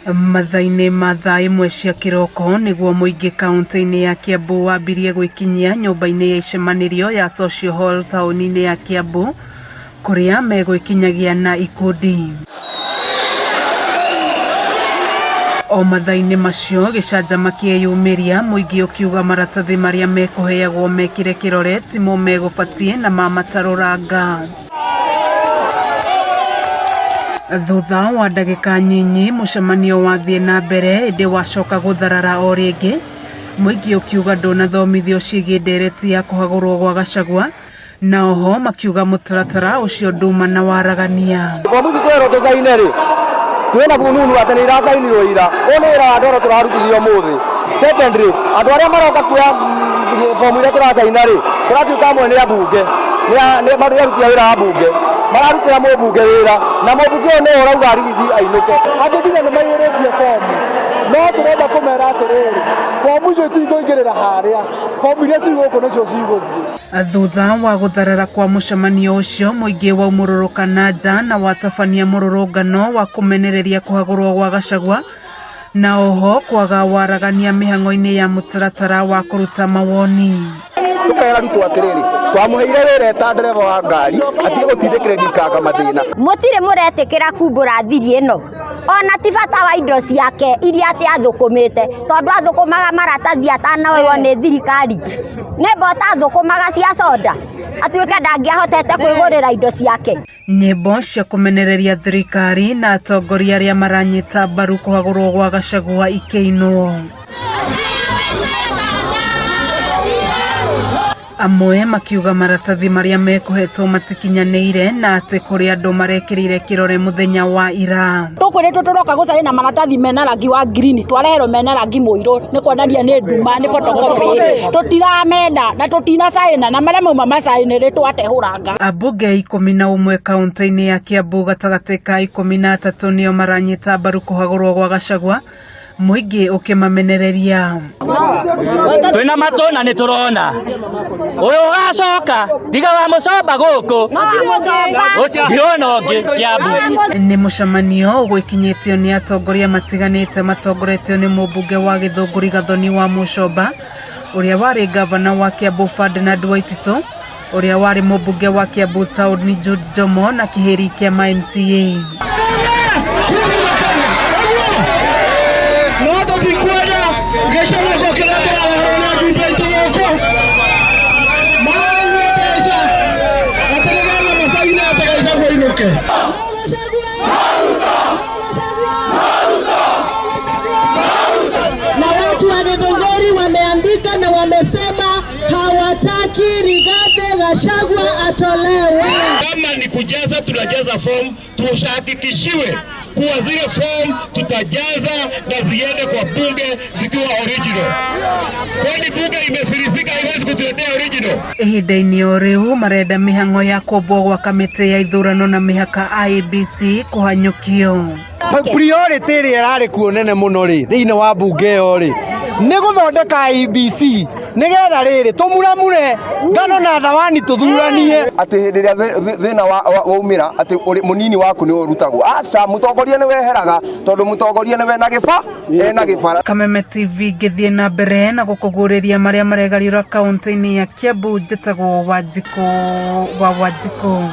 Mathaa-inĩ ma thaa ĩmwe cia kĩroko nĩguo mũingĩ kaunti-inĩ ya Kiambu wambirie gwĩkinyia nyũmba-inĩ ya icemanĩrio ya Social Hall taũni-inĩ ya Kiambu kũrĩa megwĩkinyagia na ikundi. O mathaa-inĩ macio gĩcanjama kĩeyumĩria mũingĩ ũkiuga maratathi marĩa mekũheagwo mekĩre kĩrore timo megũbatiĩ na mamatarũranga. Thutha wa ndagĩka nyinyi mũcemanio wathiĩ na mbere ĩndĩ wacoka gũtharara o rĩngĩ mũingĩ ũkiuga ndũnathomithio ciĩgiĩ ndereti ya kũhagũrwo gwa Gachagua na oho makiuga mũtaratara ũcio nduma na waragania. Bomu ici twerwo tũcaine rĩ, twĩna fununu atĩ nĩ iracainirwo ira. Ũyũ nĩ wĩra wa ndoro tũrarutithio ũmũthĩ. Secondly, andũ arĩa maroka kuoya bomu iria tũracaina rĩ, kũratuĩka amwe nĩ ambunge, nĩ aruti a wĩra a mbunge. Mararutĩra mũmbunge wĩra, na mũmbunge ũyũ nĩwe ũrauga Riggy ainũke. Angĩ nginya nĩ maiyũrĩtie bomu, no tũrenda kũmera atĩrĩrĩ, bomu icio itikũingĩrĩra harĩa, bomu iria ci gũkũ nĩcio cigũthiĩ. Thutha wa gũtharara kwa mũcemanio ũcio, mũingĩ waumũrũrũka na nja na watabania mũrũrũngano wa kũmenereria kũhagũrwo gwa Gachagua na oho kwaga waragania mĩhang'o-inĩ ya mũtaratara wa kũruta mawoni. Tũkera Ruto atĩrĩrĩ, twamũheire wĩra eta ndereba wa ngari atige gũtindĩkĩrĩria ikanga mathĩna. Mũtirĩ mũretĩkĩra kumbũra thiri ĩno ona ti bata wa indo ciake iria atĩ athũkũmĩte tondũ athũkũmaga maratathi atanoywo nĩ thirikari nĩ mbota athũkũmaga cia soda atuĩke ndangĩahotete kwĩgũrĩra indo ciake. Nyĩmbo cia kũmenereria thirikari na atongoria arĩa maranyita mbaru kũhagũrwo gwa Gachagua ikĩinwo. Amwe makiuga maratathi marĩa mekũhetwo matikinyanĩire na atĩ kũrĩ andũ marekĩrĩire kĩrore mũthenya wa ira. Tũkwĩrĩtwo tũroka gũcaina maratathi mena rangi wa green, twareherwo mena rangi mũirũ, nĩ kuonania nĩ nduma, nĩ photocopy. Tũtiramenda na tũtinacaina na marĩa mauma macainĩre twatehũranga. Ambunge 11 kaunti-inĩ ya Kiambu gatagatĩ ka 13 nĩo maranyita mbaru kũhagũrwo gwa Gachagua Mũingĩ ũkĩmamenereria. Twĩna matũ na nĩ tũrona ũyũ ũgacoka tiga wa mũcomba gũkũ ndirona ũngĩ Kiambu. Nĩ mũcemanio ũgwĩkinyĩtio nĩ atongoria matiganĩte matongoretio nĩ mũmbunge wa Gĩthũngũri Gathoni wa Mũcomba, ũrĩa warĩ ngavana wa Kiambu Ferdinand Waititũ, ũrĩa warĩ mũmbunge wa Kiambu Town Jude Njomo na kĩhĩri kĩa ma MCA. No tũtikwenda gĩconoko kĩrĩa kĩrareherwo nĩ njumbe itũ gũkũ marauo mbeca atĩ nĩgetha macaine atĩ Gachagua ainũke. Na watu wa Githunguri wameandika na wamesema hawataki Rigathi Gachagua atolewe. Kama ni kujaza, tunajaza form, tushahakikishiwe kuwa zile form tutajaza na ziende kwa bunge zikiwa original. Kwani bunge imefilisika, haiwezi kutuletea original. Ihinda-inĩ o rĩu marenda mĩhang'o ya kũmbwo gwa kamĩtĩ ya ithurano na mĩhaka IEBC kũhanyũkio. Priority ĩrĩa ĩrarĩ kuo nene mũno rĩ thĩinĩ wa mbunge ĩyo rĩ nĩ gũthondeka IEBC nĩgetha rĩrĩ tũmuramure ngano na thawani tũthuranie. Atĩ hĩndĩ ĩrĩa thĩna waumĩra atĩ mũnini waku nĩ ũrutagwo. Aca, mũtongoria nĩ weheraga tondũ mũtongoria nĩwe na gĩba ena gĩbara. Kameme TV ngĩthiĩ na mbere na gũkũguũrĩria marĩa maregariũra kaunti-inĩ ya Kiambu. Njĩtagwo Wanjikũ wa Wanjikũ.